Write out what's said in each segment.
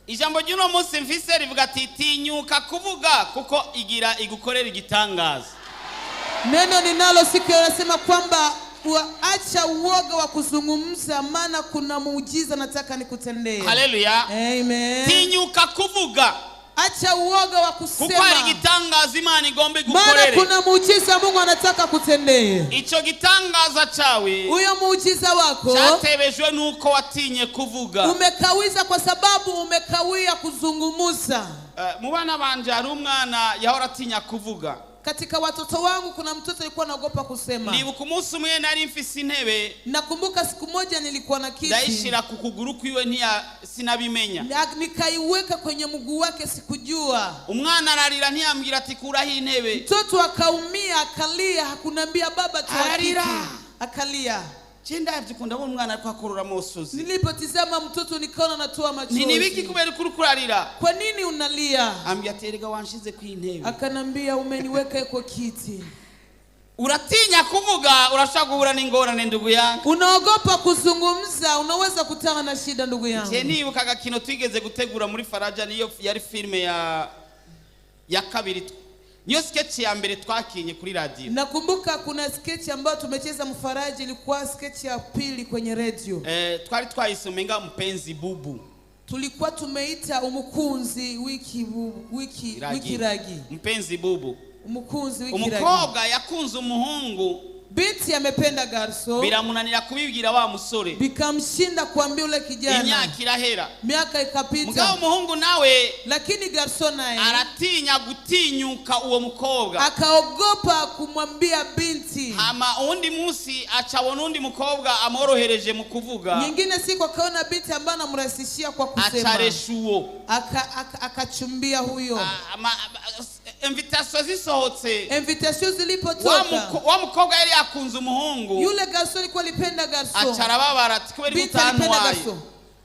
Ijambo ry'uno munsi mfise rivuga ati tinyuka kuvuga kuko igira igukorera igitangaza. Neno ninalo siku ya leo nasema kwamba acha uoga wa kuzungumza, maana kuna muujiza nataka nikutendee. Haleluya. Amen. Tinyuka kuvuga Acha uoga wa kuko kusema, hari igitangaza Imana igomba maana igukorere. Kuna muujiza Mungu anataka kutendee. Icyo gitangaza cyawe Huyo muujiza wako cyatebejwe nuko watinye kuvuga. Umekawiza kwa sababu umekawia kuzungumuza. Eh, mu bana banje hari umwana yahora atinya kuvuga. Katika watoto wangu kuna mtoto alikuwa anaogopa kusema. Ndibuka umunsi umwe nari mfise intebe, Nakumbuka siku moja nilikuwa na kiti ndayishira ku kuguru kwiwe ntiya sinabimenya. Nikaiweka kwenye mguu wake, sikujua. Umwana ararira ntiyambwira ati kuraho intebe. Mtoto akaumia, akalia, hakuniambia, "Baba, toa kiti." Ararira. Akalia. Je ndavye ndabona umwana ariko akorora amosozi. Nilipotizama mtoto nikaona anatoa Nti nibiki machozi. Kubera ko uriko urarira? Kwa nini unalia? Ambwira ati erega wanshize ku intebe. Akanambia, "Umeniweka kwa kiti." Uratinya kuvuga urashobora guhura n'ingorane ndugu yangu. Unaogopa kuzungumza, unaweza kutana na shida, ndugu yangu. Je nibuka agakino twigeze gutegura muri Faraja, niyo yari filime ya kabiri, niyo sketch ya mbere twakinye kuri radiyo. Nakumbuka kuna sketch ambayo tumecheza Mfaraji, ilikuwa sketch ya pili kwenye redio. Eh, twari twayisome nga mpenzi bubu. Tulikuwa tumeita umukunzi wiki wiki Iragi. wikiragi. Mpenzi bubu. Umukunzi wikiragi. Umukobwa yakunze umuhungu, Binti amependa garso, biramunanira kubibwira wa musore. Bikamshinda kuambia ule kijana. Imyaka irahera. Miaka ikapita. Mugabo umuhungu nawe Lakini garso naye aratinya gutinyuka uwo mukobwa. Akaogopa kumwambia binti. Hama uwundi munsi acabona undi mukobwa amworohereje mu kuvuga, Nyingine siku akaona binti ambaye anamrahisishia kwa kusema, acaresha uwo. Akachumbia huyo. Ah, invitation zisohotse, Invitation wa zilipotoka, wa mukobwa yari yakunze umuhungu yule garso alikuwa alipenda garso, aca arababara ati kubera binti alipenda utantwaye. garso,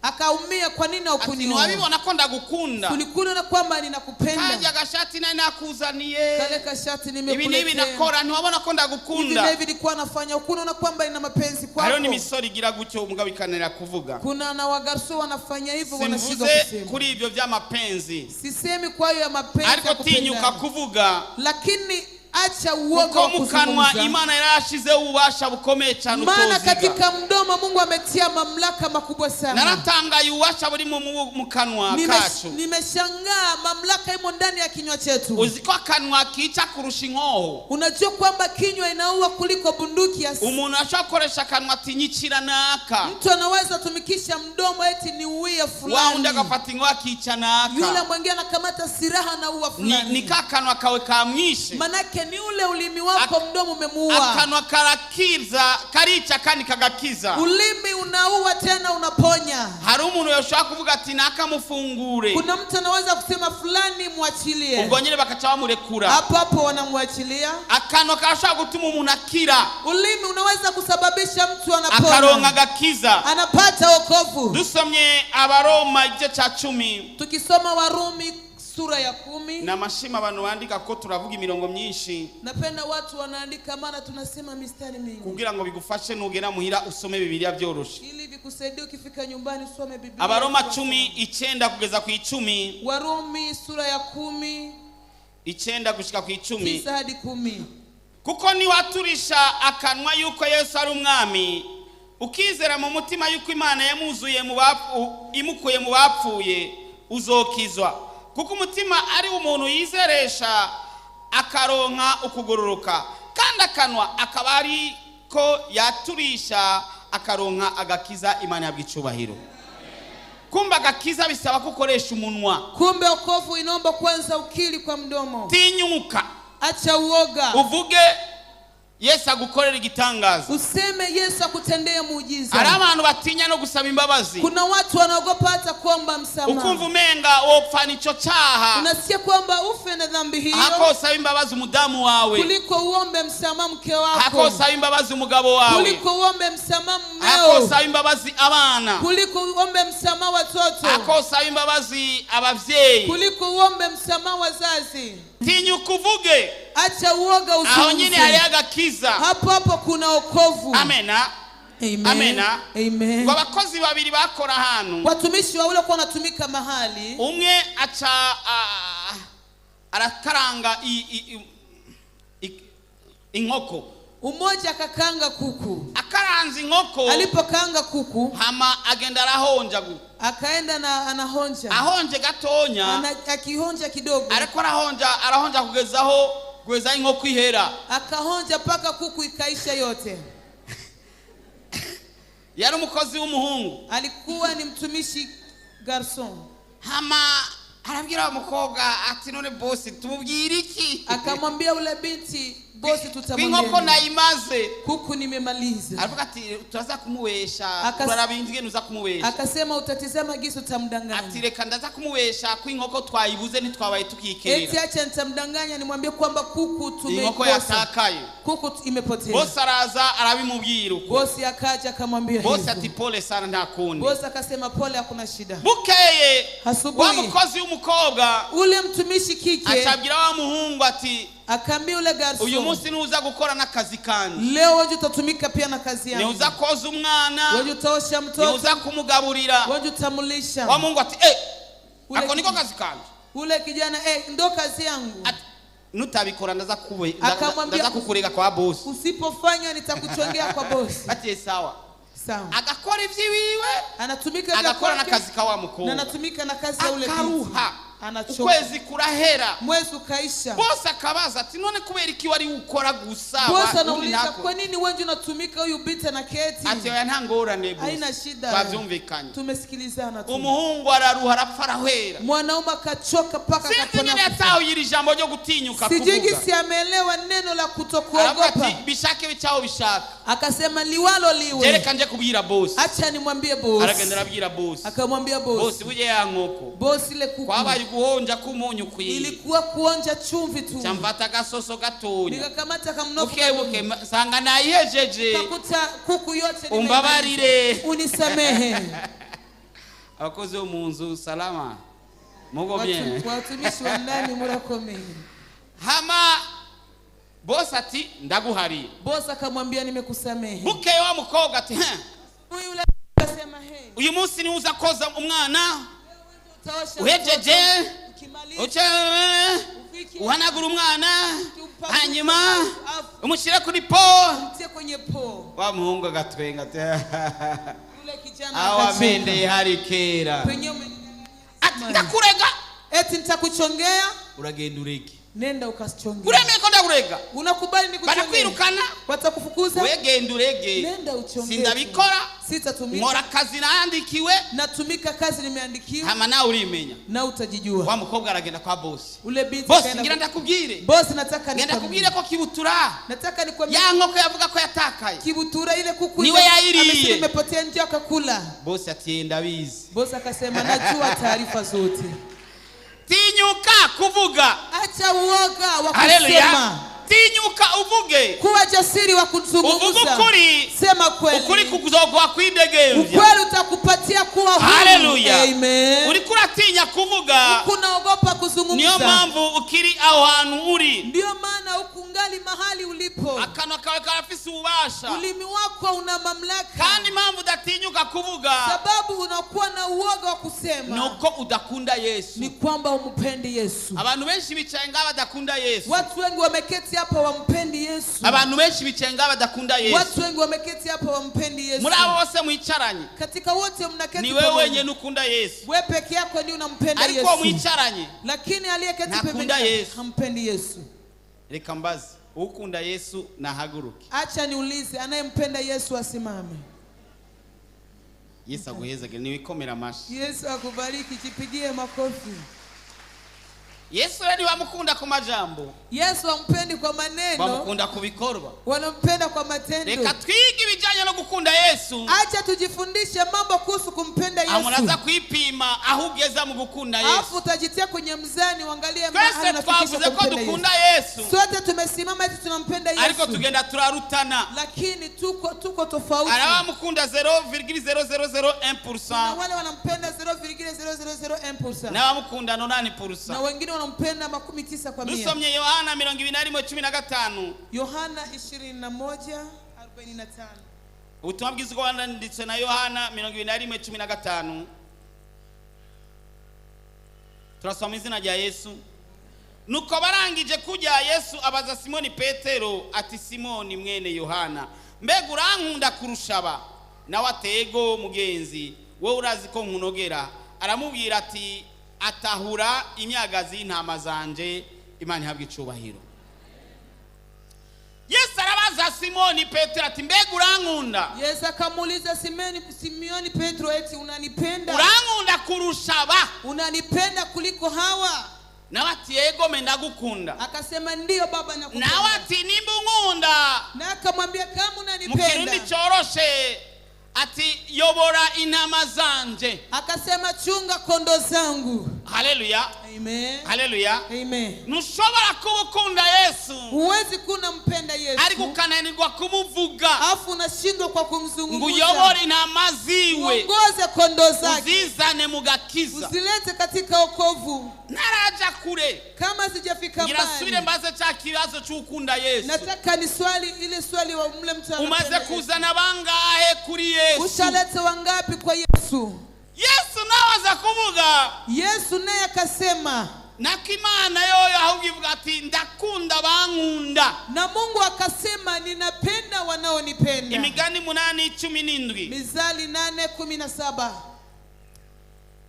akaumia, kwa nini Ati haukunioa? ntiwabibona ko ndagukunda? Ulikuwa kwamba ninakupenda. Kajya agashati nari nakuzaniye, Kale kashati ibi n'ibi nimekuletea, nakora, ntiwabona ko hivi na ndagukunda? hivi nilikuwa nafanya, ukunaona kwamba nina mapenzi Hariho kwako? n'imisoro igira gutyo umugabo ikananira kuvuga. Kuna na wagarso wanafanya hivyo, wanashindwa Simvuze kusema. Kuri ibyo by'amapenzi, Sisemi kwa hiyo ya mapenzi ya ariko tinyuka kupendana, kuvuga, lakini acha uoga kuko wa mu kanwa kuzungumza, Imana yarashizeho ububasha bukomeye cyane maana utoziga. Katika mdomo Mungu ametia mamlaka makubwa sana. Naratangaye ububasha buri mu kanwa kacu. Nimeshangaa mamlaka imo ndani ya kinywa chetu. Uzi ko akanwa kica kurusha inkoho? Unajua kwamba kinywa inaua kuliko bunduki ya Umuntu ashobora gukoresha akanwa ati nyicira naka, Mtu anaweza tumikisha mdomo eti niuie wa wundi fulani, agafata inkoho akica yule naka. mwingine anakamata silaha na ua Ni fulani. ka kanwa kawe kamwishe. Manake ni ule ulimi wako, mdomo umemuua. Akanwa karakiza, karica kandi kagakiza. Ulimi unaua tena unaponya. Hari umuntu yoshobora kuvuga ati nakamufungure, Kuna mtu anaweza kusema fulani mwachilie, ubwo nyine bakaca bamurekura. Hapo hapo wanamwachilia. Akanwa karashobora gutuma umuntu akira, Ulimi unaweza kusababisha mtu akaronka anapona, agakiza. Anapata wokovu. Dusomye Abaroma igice cya 10. Tukisoma Warumi sura ya 10. Ni amashima abantu bandika ko turavuga imirongo myinshi, Napenda watu wanaandika, maana tunasema mistari mingi, kugira ngo bigufashe nugera muhira usome Bibiliya byoroshe. Ili vikusaidie ukifika nyumbani usome Biblia. Abaroma 10, 9 kugeza ku 10. Warumi sura ya 10, 9 gushika ku 10. 9 hadi 10. Kuko niwaturisha akanwa yuko Yesu ari umwami, ukizera mu mutima yuko Imana yamuzuye mu imukuye mu bapfuye, uzokizwa. Kuko umutima ari umuntu yizeresha akaronka ukugororoka, kandi akanwa akaba ari ko yaturisha akaronka agakiza. Imana yabwa icubahiro. Kumva agakiza bisaba ko ukoresha umunwa. Kumbe wokovu inaomba kwanza ukiri kwa mdomo. Tinyuka, Acha uoga, uvuge Yesu agukorera igitangaza. Useme Yesu akutendee muujiza. Hari abantu batinya no gusaba imbabazi. Kuna watu wanaogopa hata kuomba Ukumva msamaha. Umenga wopfana ico caha Unasikia kwamba ufe na dhambi hiyo hako usaba imbabazi umudamu wawe, kuliko uombe msamaha mke hako wako, usaba imbabazi umugabo wawe, kuliko uombe msamaha hako mmeo, usaba imbabazi abana, kuliko uombe msamaha watoto, hako usaba imbabazi abavyeyi. Kuliko uombe msamaha wazazi. Tinyuka uvuge. Acha uoga, Aho nyine uzungumze. hariho agakiza. Hapo hapo kuna wokovu. Amena. Amen. Amena. Amen. Ngo abakozi babiri bakora ahantu. Watumishi wawili walikuwa wanatumika mahali. Umwe aca arakaranga inkoko. Umoja akakanga kuku. Akaranze inkoko. Alipokanga kuku, hama agenda arahonja akaenda na anahonja. Ahonje gatonya. Akihonja kidogo. Ariko arahonja, arahonja kugezaho kugeza inkoko ihera. Akahonja paka kuku ikaisha yote. Yari umukozi w'umuhungu. Alikuwa ni mtumishi garçon. Hama arabwira wa mukobwa ati none bosi tumubwira iki? Akamwambia ule binti, bosi tutamwambia. Inkoko nayimaze. Kuku nimemaliza. Aravuga ati turaza kumubesha, urarabinzwe nuza kumubesha. Akasema utatizama gisi utamdanganya. Ati reka ndaza kumubesha ko inkoko twayibuze ntitwabaye tukikerera. Eti acha nitamdanganya nimwambie kwamba kuku tumeikosa. Inkoko yatakaye. Kuku imepotea. Bosi araza arabimubwira uko. Bosi akaja akamwambia hivyo. Bosi ati pole sana nta kundi. Bosi akasema pole hakuna shida. Bukeye asubuhi wa mukozi w'umukobwa, ule mtumishi kike acabwira wa muhungu ati akaambia ule garçon, uyu munsi nuza gukora n'akazi kanje. Leo wewe utatumika pia na kazi yangu. Niuza koza umwana. Wewe utaosha mtoto. Niuza kumugaburira. Wewe utamulisha. Wa Mungu ati ako niko kazi kanje. Ule kijana ndo kazi yangu. Ati nutabikora ndaza kuwe ndaza kukurega kwa boss. Usipofanya nitakuchongea kwa boss. Ati sawa. Sawa. Agakora ivyiwiwe, anatumika agakora na kazi ka wa mukobwa. Na anatumika na kazi ya ule binti. Anachoka. Ukwezi kurahera. Mwezi ukaisha. Boss akabaza ati none kubera iki wari ukora gusa? Boss anauliza kwa nini wewe unatumika huyu binti na keti? Ati oya nta ngorane boss. Haina shida. Twavyumvikanye. Tumesikilizana tu. Umuhungu araruha arapfa arahwera. Mwanaume akachoka paka akapona. Sinzi yataho iri jambo ryo gutinyuka kuvuga. Sijui si ameelewa neno la kutokuogopa. Ati bishake bicaho bishaka. Akasema liwalo liwe. Reka nje kubwira boss. Acha nimwambie boss. Aragenda arabwira boss. Akamwambia boss. Boss buje ya nkoko. Boss ile kuku. Kwabaye guhonja kumunyu kwiye. Ilikuwa kuonja chumvi tu. Chamfata gasoso gatonya. Nikakamata kamnofu. Buke sanga nayihejeje. Kakuta kuku yote. Umbabarire. Unisamehe. Abakozi bo mu nzu salama. Mugo bien. Watumishi wa ndani murakomeye. Hama boss ati ndaguhariye. Boss akamwambia nimekusamehe. Buke wa mukobwa ati huyu yule akasema hey. Uyu munsi ni uza koza umwana. Uhejeje uce uhanagura umwana hanyuma umushyire kuri po kwenye po. Wa muhungu agatwenga ati yule kijana aho amendeye hari kera. Ati ndakurega. Eti nitakuchongea. Uragenda urege. Nenda ukasichongee. Uremeye ko ndakurega. Unakubali nikuchongee. Barakwirukana. Watakufukuza. Wegenda urege. Nenda uchongee. Sindabikora. Sitatumika. Nkora kazi naandikiwe. Natumika kazi nimeandikiwa. Hama nawe urimenya. Na utajijua. Wa mukobwa aragenda kwa boss. Ule binti boss ngira ndakubwire. Boss nataka nikwambie. Ndakubwire ko kibutura. Nataka nikwambie. Ya nkoko yavuga ko yatakaye. Kibutura ile kuku niwe yayiriye. Amesema imepotea nje akakula. Boss ati ndabizi. Boss akasema najua taarifa zote. Tinyuka kuvuga. Acha uoga wa kusema. Tinyuka uvuge. Kuwa jasiri wa kuzungumza. Uvuge ukuri. Sema kweli. Ukuri kuzokuwa kwidegemvya. Ukweli utakupatia kuwa huru. Haleluya. Amen. Uriko uratinya kuvuga. Unaogopa kuzungumza. Niyo mpamvu ukiri aho hantu uri. Ndio maana ukungali mahali ulipo. Akanwa kawe karafise ububasha. Ulimi wako una mamlaka. Kandi impamvu udatinyuka kuvuga. Sababu unakuwa na uoga wa kusema. Nuko udakunda Yesu. Ni kwamba umpendi Yesu. Abantu benshi bicaye ngaha badakunda Yesu. Watu wengi wameketi hapa wampendi Yesu. Abantu benshi bicaye ngaha badakunda Yesu. Watu wengi wameketi hapa wampendi Yesu. Muri abo bose mwicaranye. Katika wote mnaketi. Ni wewe wenyewe ukunda Yesu. Wewe peke yako ndiye unampenda Yesu. Ariko mwicaranye. Lakini aliyeketi pembeni hampendi Yesu. Reka mbaze, ukunda Yesu na haguruke. Acha niulize, anayempenda Yesu asimame. Yesu aguhezage, niwikomera amashi. Yesu akubariki, jipigie makofi. Yesu rero bamukunda ku majambo. Yesu ampendi kwa maneno. Bamukunda ku bikorwa. Wanampenda kwa matendo. Reka twige ibijanye no gukunda Yesu. Acha tujifundishe mambo kuhusu kumpenda Yesu. Amuraza kwipima aho ugeza mu gukunda Yesu. Alafu utajitia kwenye mzani uangalie mahali unafikisha kumpenda ko dukunda Yesu. Sote tumesimama eti tunampenda Yesu. Ariko tugenda turarutana. Lakini tuko tofauti. Arabamukunda 0,0001%. Na wale wanampenda 0,0001%. Na bamukunda 90%. Na wengine wanampenda 99%. Dusomye Yohana 21:15. Yohana 21:45. Ubutumwa bwiza uko bwanditswe na Yohana 21:15. Turasoma izina rya Yesu. Nuko barangije kurya, Yesu abaza Simoni Petero ati: "Simoni mwene Yohana, mbega urankunda kurusha aba?" Nawe ati: "Ego mugenzi, wowe urazi ko nkunogera." Aramubwira ati: "Atahura imyagazi y'intama zanje." Imana ihabwa icubahiro. Yesu arabaza Simoni Petero ati: "Mbega urankunda?" Yesu akamuuliza Simioni Petro eti unanipenda? "Urankunda kurusha aba?" Unanipenda kuliko hawa? Nawe ati: "Yego me, ndagukunda." Akasema ndiyo baba, Nawe nakupenda. ati: "Nimba unkunda," Na akamwambia kama mu unanipenda, Kirundi cyoroshe ati: "Yobora intama zanje." Akasema chunga kondoo zangu. Haleluya! Amen. Haleluya! Amen. Ntushobora kuba ukunda Yesu Huwezi kuwa unampenda ariko Yesu ukananirwa kumuvuga afu unashindwa kwa ngo kumzungumza, uyobore intama ziwe, uongoze kondoo zake, uzizane mu gakiza. Uzilete katika wokovu. Ntaraja kure, Kama sijafika ngira nsubire mbali, mbaze cya kibazo cy'ukunda Yesu. Nataka ni swali ile swali wa mle mtu Umaze anapenda Yesu. Kuzana bangahe kuri Yesu? Ushaleta wangapi kwa Yesu? Yesu nawe aza kuvuga. Yesu naye akasema, Nako Imana yoyo ahubwo ivuga ati: "Ndakunda abankunda." Na Mungu akasema ninapenda wanaonipenda. Imigani 8:17. Mizali 8:17.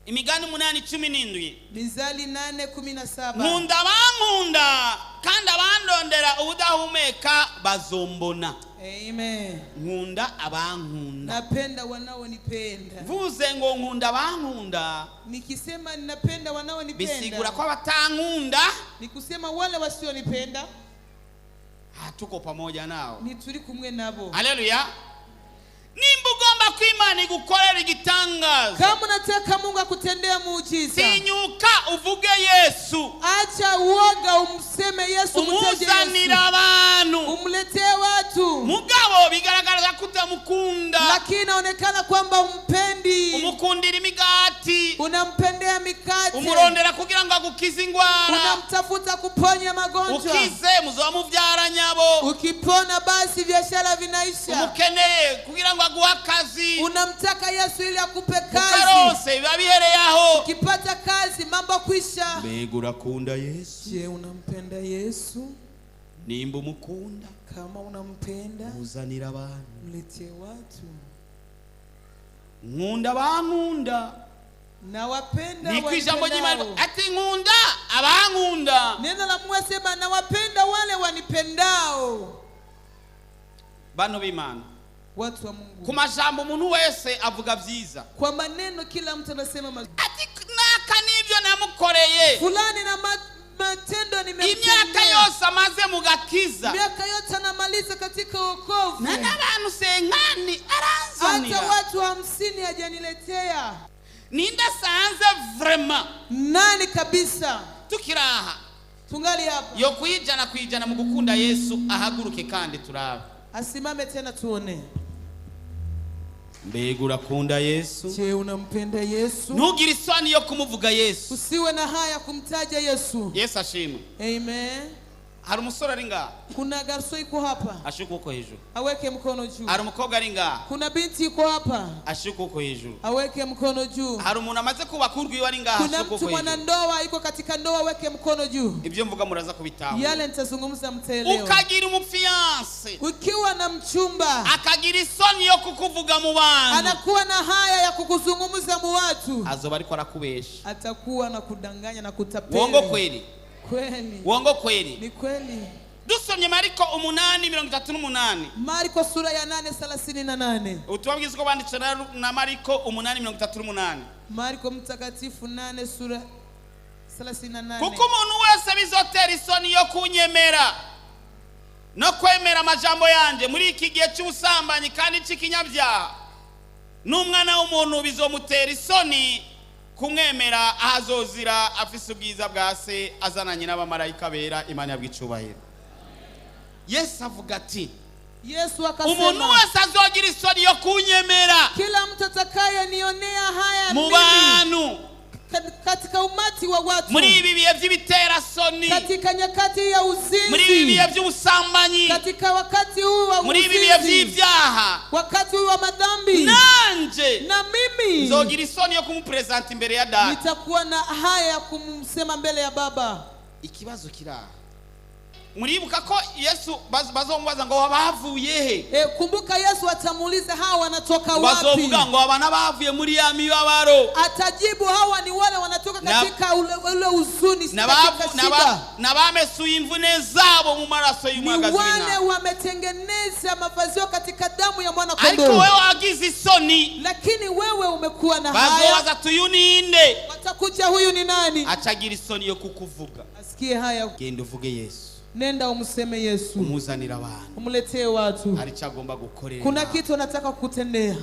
Imigani 8:17. Mizali 8:17. Nkunda abankunda, kandi abandondera ubudahumeka bazombona. Amen. Nkunda abankunda. Napenda wanaonipenda. Mvuze ngo nkunda abankunda, Nikisema ninapenda bisigura wanaonipenda, ko abatankunda ni kusema wale wasionipenda hatuko pamoja nao. Ni turi kumwe nabo. Haleluya! Nimba ugomba ko Imana igukorera igitangaza, Kama unataka Mungu akutendea muujiza, tinyuka uvuge Yesu, acha uoga, umseme Yesu, umtaje umuzanire Yesu, abantu. Umletee watu. Mugabo bigaragaza ko utamukunda. Lakini inaonekana kwamba umpendi. Umukundira imigati, Unampendea mikate, umurondera kugira ngo agukize ingwara. Unamtafuta kuponya magonjwa. Ukize muzoba mubyara nyabo. Ukipona basi biashara vinaisha. Umukeneye kugira ngo aguhe akazi. Unamtaka Yesu ili akupe kazi. Ukarose biba bihereye aho. Ukipata kazi mambo kwisha. Mbega urakunda Yesu? Je, unampenda Yesu? Nimba umukunda, Kama unampenda, uzanira abantu. Mletee watu. Nkunda abankunda. Nawapenda Ni ku ijambo ry'Imana wanipendao. ati: "Nkunda abankunda." Neno la Mungu asema nawapenda wale wanipendao. Bantu b'Imana, Watu wa Mungu, ku majambo umuntu wese avuga byiza. Kwa maneno kila mtu anasema mazuri. Ati naka n'ibyo namukoreye, Fulani na matendo imyaka nimemtendea, yose amaze mu gakiza, miaka yote anamaliza katika wokovu, na n'abantu cinquante hata aranzanira. watu 50 hajaniletea. Ninde asanze vraiment Nani kabisa tukiri aha tungali hapa yo kwijana kwijana mu gukunda Yesu ahaguruke kandi turabe. Asimame tena tuone. Mbega urakunda Yesu? Je, unampenda Yesu? Ntugire isoni yo kumuvuga Yesu. Usiwe na haya kumtaja Yesu. Yesu ashimwe. Amen. Hari umusore ari ngaha. Kuna garso iko hapa, Ashire ukuboko hejuru. Aweke mkono juu. Hari umukobwa ari ngaha. Kuna binti iko hapa, Ashire ukuboko hejuru. Aweke mkono juu. Hari umuntu amaze kubaka urwiwe ari ngaha. Kuna Ashire mtu ukuboko hejuru. mwanandoa iko katika ndoa, aweke mkono juu. Ibyo mvuga muraza kubitahura. Yale nitazungumza mtaelewa. Ukagira umufiancé, Ukiwa na mchumba, akagira isoni yo kukuvuga mu bantu, anakuwa na haya ya kukuzungumza mu watu, azoba ariko arakubesha. Atakuwa na kudanganya na kutapeli. Wongo kweli? Kweli. Wongo kweli? Ni kweli. Dusomye Mariko 8:38. Marko sura ya 8:38. Ubutumwa bwiza uko banditse na Mariko 8:38. Marko mtakatifu 8 sura 38. Kuko umuntu wese bizotera isoni yo kunyemera no kwemera amajambo yanjye muri iki gihe cy'ubusambanyi kandi cy'ikinyabyaha, n'Umwana w'umuntu bizomutera isoni kumwemera aho azozira afise ubwiza bwa Se azananye n'abamarayika bera. Imana yabwicubahiro. Yesu avuga ati: Yesu "Umuntu akasema, wese azogira isoni yo kunyemera kila mtu atakayenionea haya mu mimi bantu, katika umati umati wa watu, Muri ibi bihe by'ibiterasoni, katika nyakati ya muri ibi uzinzi, bihe by'ubusambanyi, katika wakati huu wa muri ibi bihe uzinzi, by'ibyaha, wakati huu wa madhambi, nanje na mimi nzogira isoni yo kumupresenta imbere ya Data. Nitakuwa na haya ya kumsema mbele ya Baba. Ikibazo kiri aha, muribuka ko Yesu bazomubaza ngo bavuye he? Kumbuka Yesu atamuuliza hawa wanatoka wapi? Bazovuga ngo aba n'abavuye muri ya mibabaro, Atajibu hawa ni wale wanatoka katika ule huzuni, katika shida, n'abamesuye imvune zabo mu maraso ni y'umwagazi wale w'intama. Wametengeneza mavazi yao katika damu ya mwana Ariko kondoo. wewe wagize isoni, Lakini wewe umekuwa na haya, bazobaza tuyu ninde? Watakuja, huyu ni nani? Acagira isoni yo kukuvuga. Asikie haya. Genda uvuge Yesu, Nenda umseme Yesu, umuzanire abantu, umletee watu. Hari icyo agomba gukorera. Kuna kitu anataka kukutendea.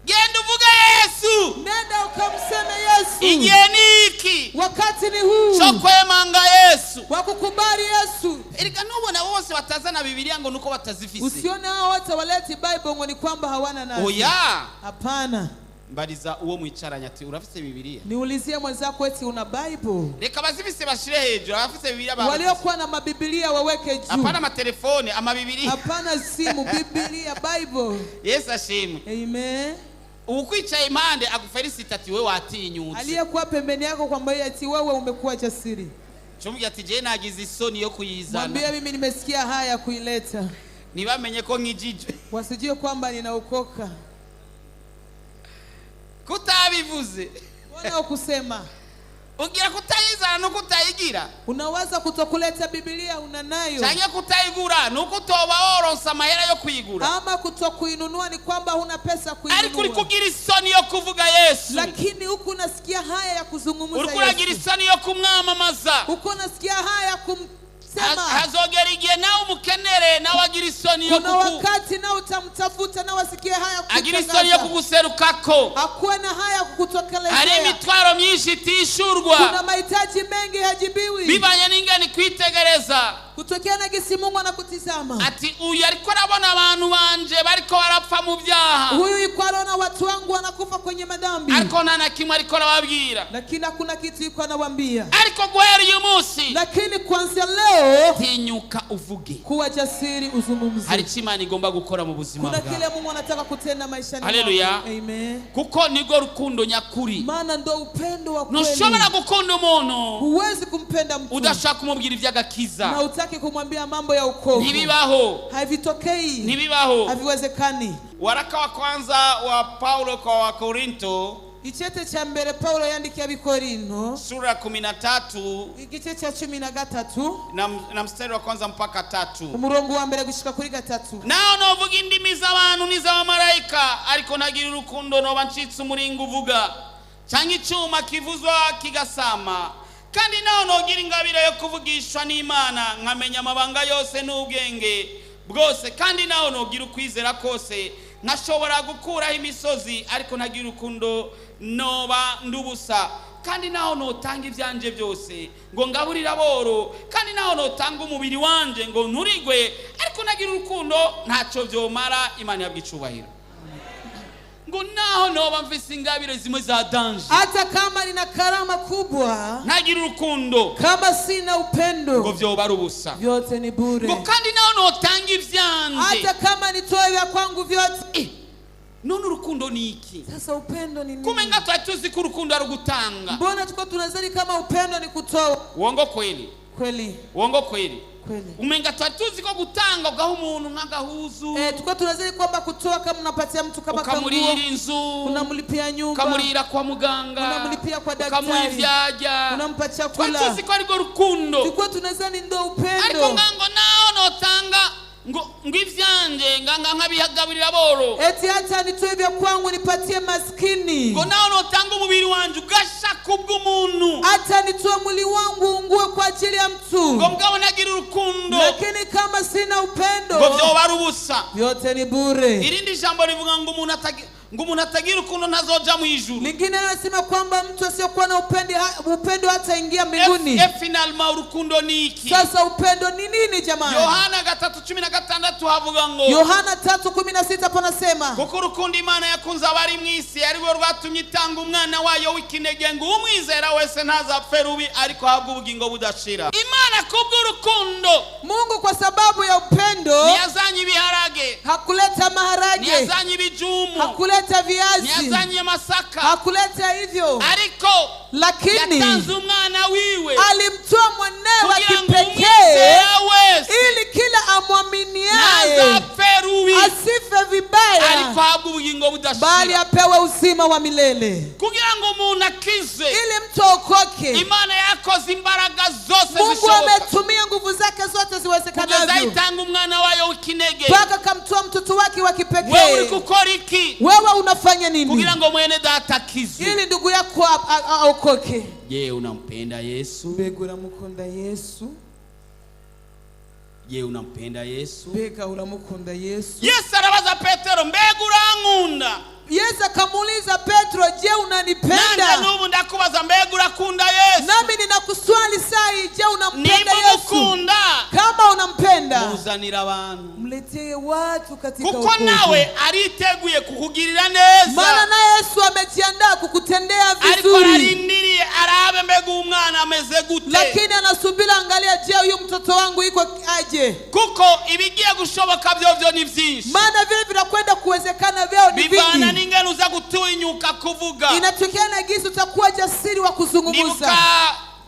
Genda uvuge Yesu. Nenda ukamseme Yesu. Igihe ni iki Wakati ni huu cyo kwemanga Yesu. Wa kukubali Yesu. Erega nubona bose batazana Bibiliya ngo nuko batazifise. Usione hao wote waleti Bible ngo ni kwamba hawana nazo. Oya. Hapana. Mbariza uwo mwicaranye ati urafise Bibiliya? Niulizie mwenzako eti una Bible? Reka abazifise bashire hejuru, abafise Bibiliya Waliokuwa na mabibilia waweke juu. Hapana amatelefone, amabibiliya. Hapana simu, Biblia, Bible. Yesu ashimwe. Amen. Ukwicaye impande agufelicite ati we watinyutse. Aliyekuwa pembeni yako kwamba eti wewe umekuwa jasiri. Cumubwira ati jewe nagize isoni yo kuyizana. Mwambie mimi nimesikia haya kuileta. Ntibamenye ko nkijijwe. Wasijue kwamba ninaokoka. Kutabivuze. Mbona ukusema? Ugira kutayizana nuko utayigira. Unawaza kutokuleta Biblia una nayo. Canke kutayigura nuko utoba woronse amahera yo kuyigura. Ama kutokuinunua ni kwamba huna pesa Ariko uri kuinunua. kugira isoni yo kuvuga Yesu. Lakini huku unasikia haya ya kuzungumza Uriko uragira Yesu. isoni yo kumwamamaza. Huku unasikia haya ya kumsema. Hazogera igihe nawe umukenere nawe agira isoni yo Kuna wakati nao utamtafuta na wasikie haya agira isoni yo kukutangaza. kuguserukako. Hakuwa na haya Hari kukutokelezea. imitwaro myinshi itishurwa Kuna mahitaji mengi hajibiwi. bivanye n'ingene kwitegereza. Kutokea na gisi Mungu anakutizama. Ati uyu ariko arabona abantu banje bariko barapfa mu byaha, Huyu yuko anaona watu wangu wanakufa kwenye madhambi. Ariko nta na kimwe ariko arababwira. Lakini hakuna kitu yuko anawaambia. Ariko guhera uyu munsi, Lakini kuanzia leo, tinyuka uvuge. Kuwa jasiri Hari uzungumze. icyo Imana igomba gukora mu buzima Kuna bwawe. kile Mungu anataka kutenda maishani Haleluya. mwako. Amen. Kuko nirwo rukundo nyakuri. Maana ndo upendo wa kweli. Ntushobora gukunda umuntu Huwezi kumpenda mtu udashaka kumubwira na iby'agakiza. hutaki kumwambia mambo ya wokovu. Ntibibaho. Havitokei. Ntibibaho. Haviwezekani. Waraka wa kwanza wa Paulo kwa Wakorinto, Ichete cha mbere Paulo yandikiye Abakorinto, sura ya 13 igice cha 13, na mstari wa kwanza mpaka 3. Umurongo wa mbere gushika kuri 3. Naho novuga indimi z'abantu n'iz'abamarayika ariko ntagira urukundo, noba ncitse umuringa uvuga cyangwa icyuma kivuzwa kigasama. Kandi naho nogira ingabire yo kuvugishwa n'Imana nkamenya amabanga yose n'ubwenge bwose, kandi naho nogira ukwizera kose nkashobora gukuraho imisozi ariko ntagira urukundo, noba ndubusa. Kandi naho notanga ibyanje byose ngo ngaburire aboro, kandi naho notanga umubiri wanje ngo nturigwe ariko nagira urukundo, ntacyo byomara. Imana yabwa icubahiro. Ngo naho noba mfise ingabire zimwe za danger, Hata kama nina karama kubwa, ntagira urukundo, kama sina ngo upendo, vyoba ari ubusa. Vyote ni bure. Ngo kandi naho notanga ivyanje. Hata kama nitoe vya kwangu vyote. None urukundo ni iki? Sasa upendo ni nini? Kumenga twari tuzi ko urukundo ari ugutanga. Mbona tuko tunazani kama upendo ni kutoa? Uongo kweli? Kweli. Uongo kweli? Kweli. Umenga twari tuzi ko gutanga ugaha umuntu nk'agahuzu, Tuko tunazani kwamba kutoa kama unapatia mtu kama kanguo, ukamurihira inzu, unamlipia nyumba, ukamurihira kwa muganga, unamlipia kwa daktari, ukamuha ivyarya, unampa twari chakula. Tuzi ko arirwo rukundo. Tulikuwa tunazani ndo Ariko upendo. ngango naho notanga ngo ngo ivyanje nganga nkabihagaburira aboro, Eti hata nitoe vya kwangu nipatie maskini, ngo naho notanga umubiri wanje ugasha kubw'umuntu, hata nitoe mwili wangu ungue kwa ajili ya mtu, ngo mugabo nagira urukundo, lakini kama sina ngo upendo, vyoba ari ubusa. vyote ni bure. Irindi jambo rivuga ngo umuntu Ngo umuntu atagira urukundo ntazoja mu ijuru. Lingine linasema kwamba mtu asiyokuwa na upendo hataingia mbinguni. Et finalement urukundo ni iki? Sasa upendo ni nini jamani? Yohana 3:16 havuga ngo Yohana 3:16 panasema kuko urukundo Imana yakunze abari mu isi ari rwo rwatumye itanga umwana wayo w'ikinege ngo umwizera wese ntazapfe rubi ariko ahabwe ubugingo budashira. Imana kubw'urukundo Mungu kwa sababu ya upendo ntiyazanye ibiharage, hakuleta maharage, ntiyazanye ibijumu, hakuleta viazi, ntiyazanye amasaka, hakuleta hivyo, ariko lakini yatanze umwana wiwe alimtoa mwanawe kugira ngo kipekee umwizera wese ili kila amwaminiaye ntazapfe rubi asife vibaya, ariko ahabwe ubugingo bali budashira. apewe uzima wa milele. Kugira ngo umuntu akize, Ili mtu aokoke, Imana yakoze imbaraga zose Mungu zishoboka ametumia nguvu zake zote kugeza ziwezekanavyo itanga umwana wayo w'ikinege. mpaka akamtoa mtoto wake wa Wewe uri kipekee. gukora iki Wewe unafanya nini kugira ngo mwene data akizwe? ili ndugu yako aokoke? Je, unampenda Yesu? Mbega uramukunda Yesu? Je, unampenda Yesu? Mbega uramukunda Yesu? Yesu arabaza Petero, mbega urankunda? Yesu akamuuliza Petro, je, Nanjye unanipenda? n'ubu ndakubaza, mbega urakunda Yesu? Nami ninakuswali sai, je, unampenda Nimba Yesu? umukunda, Kama unampenda, muzanira abantu, mletee watu katika kuko wokovu. nawe ariteguye kukugirira neza, Maana naye Yesu amejiandaa kukutendea ariko vizuri, ararindiriye arabe mbega umwana ameze gute, lakini anasubiri, angalia, je, huyu mtoto wangu iko aje? Kuko ibigiye gushoboka byovyo ni byinshi, Maana vile vinakwenda kuwezekana vyao ni bivana vingi, n'ingene uza gutinyuka kuvuga. inatokea na gisi utakuwa jasiri wa kuzungumza. Ndibuka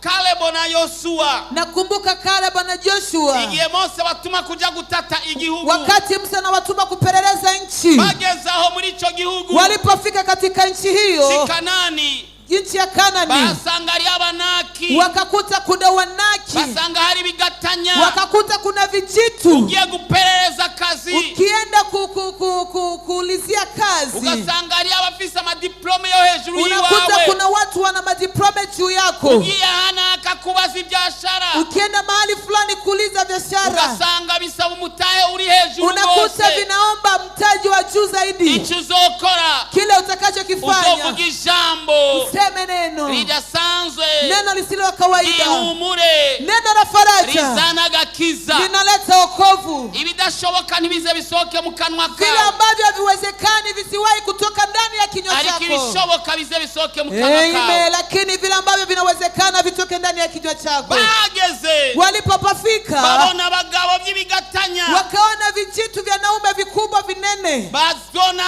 Kalebo na Yosuwa, Nakumbuka Kaleb na Joshua, igihe Mose batuma kuja gutata igihugu, wakati Musa anawatuma kupeleleza nchi, bageze aho muri ico gihugu walipofika katika nchi hiyo, c'i Kanani, nchi ya Kanani, basanga hariyo Abanaki, wakakuta kuna Wanaki, basanga hari ibigatanya. Wakakuta kuna vijitu. Ugiye guperereza akazi, Ukienda kuulizia kazi, ugasanga hariyo abafise amadiplome yo hejuru unakuta y'iwawe. kuna watu wana madiplome juu yako. Ugiye ahana akakubaza ibyashara, Ukienda mahali fulani kuuliza biashara, ugasanga bisaba umutahe uri hejuru unakuta rwose. vinaomba mtaji wa juu zaidi. Icyo uzokora, Kile utakachokifanya, uzovuga ijambo useme neno, ridasanzwe, neno lisilo la kawaida, ihumure, neno la faraja, rizana agakiza. Linaleta wokovu. Ibidashoboka ntibize bisohoke mu kanwa Vile kawe, ambavyo haviwezekani visiwahi kutoka ndani ya kinywa ariko chako. ibishoboka bize bisohoke mu kanwa Amen. kawe. Lakini vile ambavyo vinawezekana vitoke ndani ya kinywa chako. Bageze Walipopafika babona abagabo by'ibigatanya, wakaona vijitu vya naume vikubwa vinene. Bazona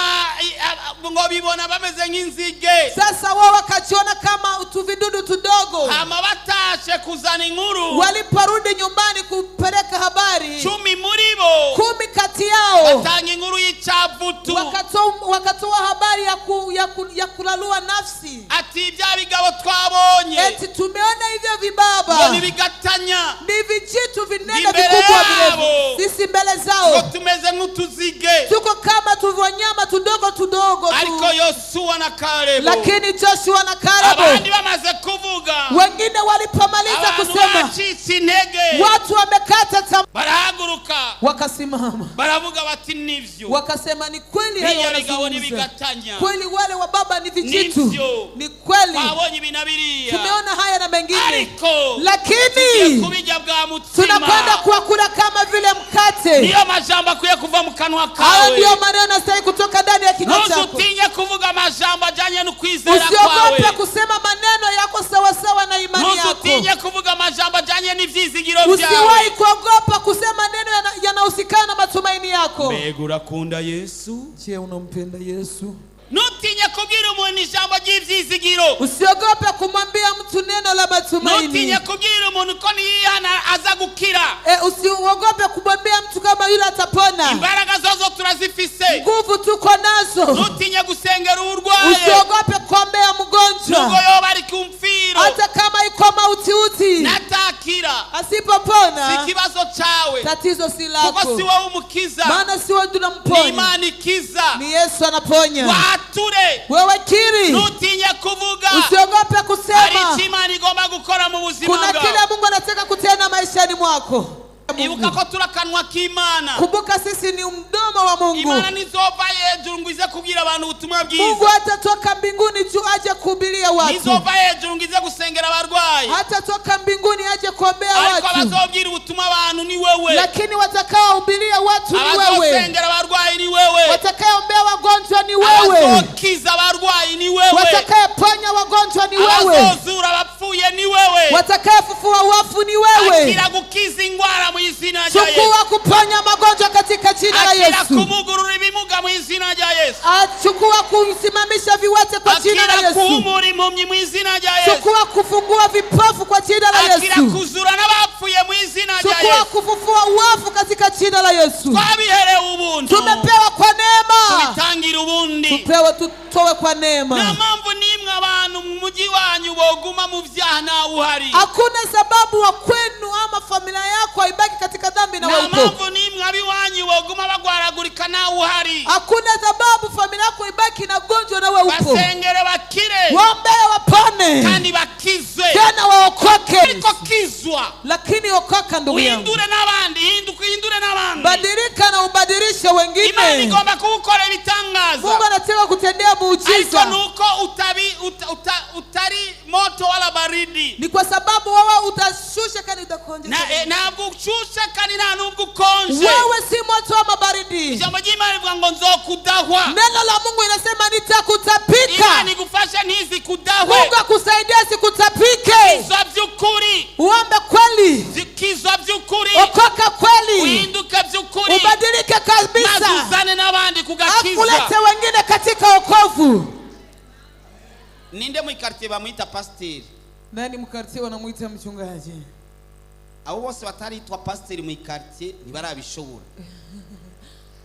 ngo bibona bameze nk'inzige. Sasa wao wakajiona kama tuvidudu tudogo. Hama batashe kuzana inkuru, Waliporudi nyumbani kupeleka habari, 10 muri bo 10 kati yao batanga inkuru y'icavutu, wakatoa habari ya kulalua nafsi, ati bya bigabo twabonye eti tumeona hivyo ngo vibaba nibigatanya, ni vijitu vinene Ni mbele vikubwa yao. virefu, sisi mbele ngo zao tumeze nk'utuzige. Tuko kama tuvyonyama tudogo tudogo tu. Ariko Yosuwa na Kalebu, Lakini Joshua na Kalebu, abandi bamaze kuvuga, wengine walipomaliza abantu kusema, bacitse intege, watu wamekata tamaa, barahaguruka, wakasimama, baravuga bati nivyo, wakasema ni kweli hayo biriya bigabo wanazungumza, n'ibigatanya, kweli wale wa baba ni vijitu, Nivyo. Ni kweli Twabonye ibi na biriya, tumeona haya na mengine, ariko tugiye lakini kubirya bwa mutsima. Tunakwenda kuwakula kama vile mkate. Niyo majambo akwiye kuva mu kanwa Hayo kawe. ndiyo maneno yanastahili kutoka ndani ya kinywa chako. Ntuzutinye kuvuga amajambo ajyanye n'ukwizera kwawe. Usiogope kusema maneno yako sawasawa na imani yako. Ntuzutinye kuvuga amajambo ajyanye n'ibyizigiro byawe. Usiwahi kuogopa kusema neno yanahusikana na matumaini yako. Mbega urakunda Yesu? Je, unampenda Yesu? Ntutinye kubwira umuntu ijambo ry'ibyizigiro. Usiogope kumwambia mtu neno la matumaini. Ntutinye kubwira umuntu ko niyihana aza gukira. E, usiogope kumwambia mtu kama yule atapona. Imbaraga zozo turazifise. Nguvu tuko nazo. Ntutinye gusengera urwaye, Usiogope kuombea nubwo mgonjwa, yoba ari ku mfiro, hata kama iko mautiuti. Natakira, si Asipopona, ikibazo cyawe, tatizo si kuko lako, si wowe umukiza, maana si wewe ni tunamponya, Imana ikiza. Ni Yesu anaponya. Wature, Wewe kiri, ntutinye kuvuga, usiogope hari kusema. icyo Imana igomba gukora mu buzima Kuna kile bwawe. Mungu anataka kutenda maishani mwako. Ibuka Mungu. ko turi akanwa k'Imana. Kumbuka sisi ni mdomo wa Mungu. Imana ntizova hejuru ngo ize kubwira abantu ubutumwa Mungu bwiza. hatatoka mbinguni juu aje kuhubiria watu, Ntizova hejuru ngo ize gusengera abarwayi. hatatoka mbinguni aje kuombea Ariko watu, abazobwira ubutumwa abantu ni wewe. Lakini watakaohubiria watu ni wewe, Abazosengera abarwayi ni wewe. Watakaoombea wagonjwa ni wewe, Abazokiza abarwayi ni wewe. Watakayeponya wagonjwa ni wewe, Abazozura abapfuye ni wewe. Watakayefufua wafu ni wewe. Akira gukiza ingwara mu izina rya Yesu. Chukua kuponya magonjwa katika jina la Akira Yesu. kumugurura ibimuga mu izina rya Yesu. Chukua kusimamisha viwete kwa jina la Akira Yesu. kuhumura impumyi mu izina rya Yesu. Chukua kufungua vipofu kwa jina la Akira Yesu. kuzura n'abapfuye mu izina rya Chukua Yesu. kufufua wafu katika jina la Yesu. Twabiherewe ubuntu, Tumepewa kwa neema, tubitangira ubundi. Tupewe, tutoe kwa Nta neema. mpamvu n'imwe abantu mu mujyi wanyu boguma mu byaha nawe uhari. Hakuna sababu wa kwenu ama familia yako haibaki katika dhambi na Nta wewe upo. mpamvu n'imwe ab'iwanyu boguma bagwaragurika nawe uhari. Hakuna sababu familia yako ibaki na gonjwa na wewe upo. Basengere bakire Waombee wapone, kandi bakizwe. Tena waokoke. Ariko kizwa, Lakini okoka ndugu yangu, uhindure n'abandi, hinduka uhindure n'abandi. Badilika na ubadilishe Imana wengine. igomba kugukorera ibitangaza, Mungu anataka kutendea ariko muujiza, nuko utabi, utari moto wala baridi. Ni kwa sababu wewe utashusha kani utakonje. Na, eh, ntabwo ushushe kandi nta nubwo ukonje. Wewe si moto ama baridi. Ijambo ry'Imana rivuga ngo nzokudahwa. Neno la Mungu inasema nitakutapika. Imana igufashe ntizikudahwe. Mungu akusaidia sikutapike. Kizwa by'ukuri. Uombe kweli, Kizwa by'ukuri, okoka kweli, uhinduke by'ukuri, ubadilike maze kabisa, uzane n'abandi kugakiza. akulete wengine katika wokovu. Ninde mu ikaritiye bamwita pasiteri? Nani mkartie wanamuita mchungaji? Abo bose bataritwa pasiteri mu ikaritiye ntibarabishobora.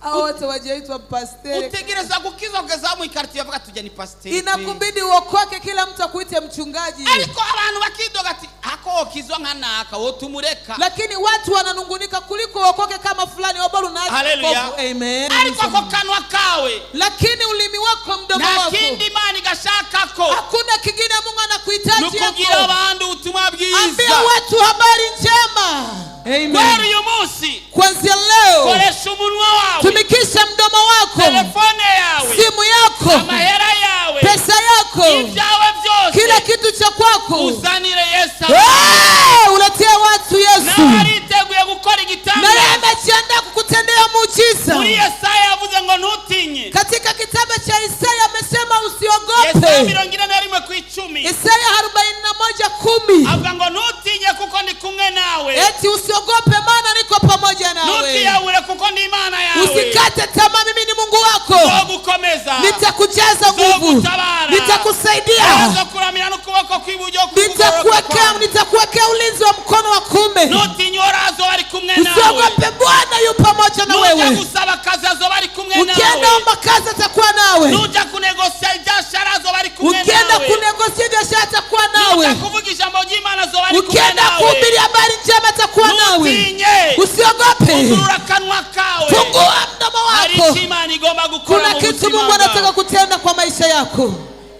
Hao wote wajaitwa pasteri. Utegereza gukizwa kugeza mu ikaritiye bavuga tujya ni pasiteri. Inakubidi uokoke, kila mtu akuite mchungaji. Ariko abantu bakidoga ati ako wokizwa nka naka wotumureka. Lakini watu wananungunika kuliko uokoke kama fulani oboru na Haleluya. wokovu. Amen. Ariko ako kanwa kawe, Lakini ulimi wako, mdomo nta wako, kindi Imana igashakako, hakuna kingine Mungu ni anakuhitaji ukubwira yako. abandi ubutumwa bwiza. Ambia watu habari njema. Guhera uyu munsi, Kuanzia leo, koresha umunwa wawe, tumikisha mdomo wako, telefone yawe, simu yako, amahera yawe, pesa yako, ibyawe byose, kila kitu cha kwako, uzanire Yesu. Hey, uletie watu Yesu. Nawe ariteguye gukora Naye igitangaza. amejiandaa kukutendea muujiza. Muri Yesaya yavuze ngo ntutinye. Katika kitabu cha Isaya amesema Yesaya usiogope. 41:10. Isaya 41:10, Avuga ngo ntutinye kuko ndi kumwe nawe. eti usiogope, maana niko pamoja nawe. Ntukiyahure kuko ndi Imana yawe. Usikate tamaa, mimi ni Mungu wako. Nzogukomeza. Nitakujaza nguvu, Nzogutabara. Nitakusaidia, Nzokuramira n'ukuboko kw'iburyo kukugororoka nitakuwekea kwawe. Nitakuwekea ulinzi wa mkono wa kuume. Ntutinye, Uhoraho azoba ari kumwe nawe. Usiogope, Bwana yu pamoja na Nujya wewe. gusaba akazi azoba ari kumwe Ukienda nawe. omba kazi atakuwa nawe. Nujya kunegosia ibyashara azoba ari kumwe Ukienda nawe. kunegosia biashara atakuwa Nujya nawe. kuvuga ijambo ry'Imana azoba ari kumwe Ukienda nawe. kuhubiri habari njema atakuwa nawe. Ntutinye. Usiogope, Ugurura akanwa kawe. fungua mdomo Hari wako. icyo Imana igomba gukora Kuna mu kitu buzima Mungu anataka bwawe. kutenda kwa maisha yako.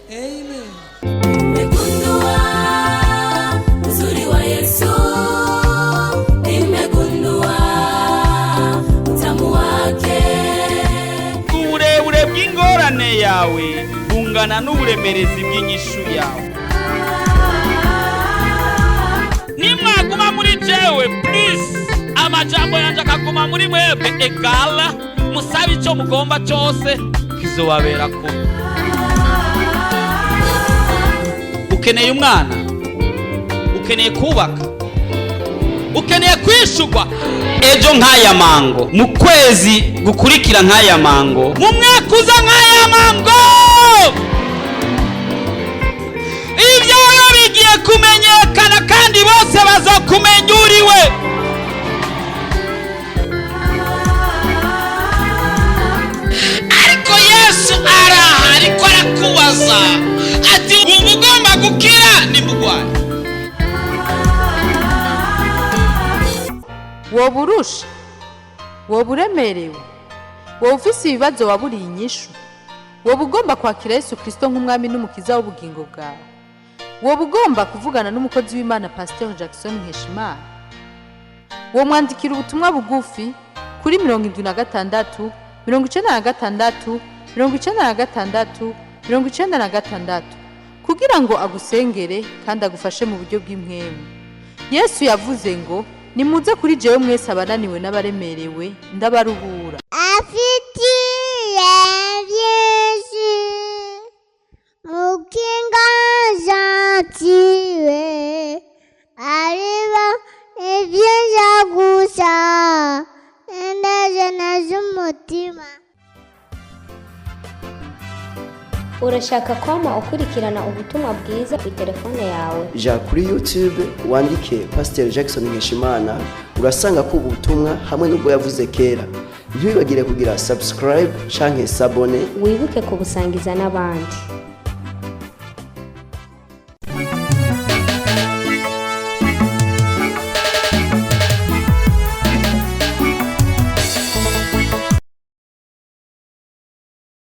Amen. Nimegundua uzuri wa Yesu, nimegundua utamu wake. Uburebure bw'ingorane yawe bungana n'uburemerezi bw'inyishu yawe. Nimwaguma muri jewe please, amajambo yanjye akaguma muri mwebwe, egala musabe icyo mugomba cyose kizobabera kuba. Ukeneye umwana, ukeneye kubaka, ukeneye kwishurwa ejo nk'aya mango, mu kwezi gukurikira nk'aya mango, mu mwaka uza nk'aya mango, ibyawe bigiye kumenyekana kandi bose bazokumenya uriwe. Ariko Yesu araha ariko arakubaza ati ubu ugomba gukira nimugwaye. Woba urusha, woba uremerewe, woba ufise ibibazo waburiye inyishu, woba ugomba kwakira Yesu Kirisito nk'umwami n'umukiza w'ubugingo bwawe, woba ugomba kuvugana n'umukozi w'Imana Pasiteri Jackson Nkeshimana. Womwandikira ubutumwa bugufi kuri 76 96 96 96 kugira ngo agusengere kandi agufashe mu buryo bw'impwemu. Yesu yavuze ngo: "Nimuze kuri jewe mwese abananiwe n'abaremerewe, ndabaruhura." Afitiye byinshi mukinga jantiwe ariba ibyiza gusa indajana z'umutima. Urashaka kwama ukurikirana ubutumwa bwiza ku telefone yawe? Ja kuri YouTube wandike Pasiteri Jackson Nkeshimana, urasanga ko ubutumwa hamwe n'ubwo yavuze kera. Ntiwibagire kugira subscribe canke s'abonner. Wibuke kubusangiza n'abandi.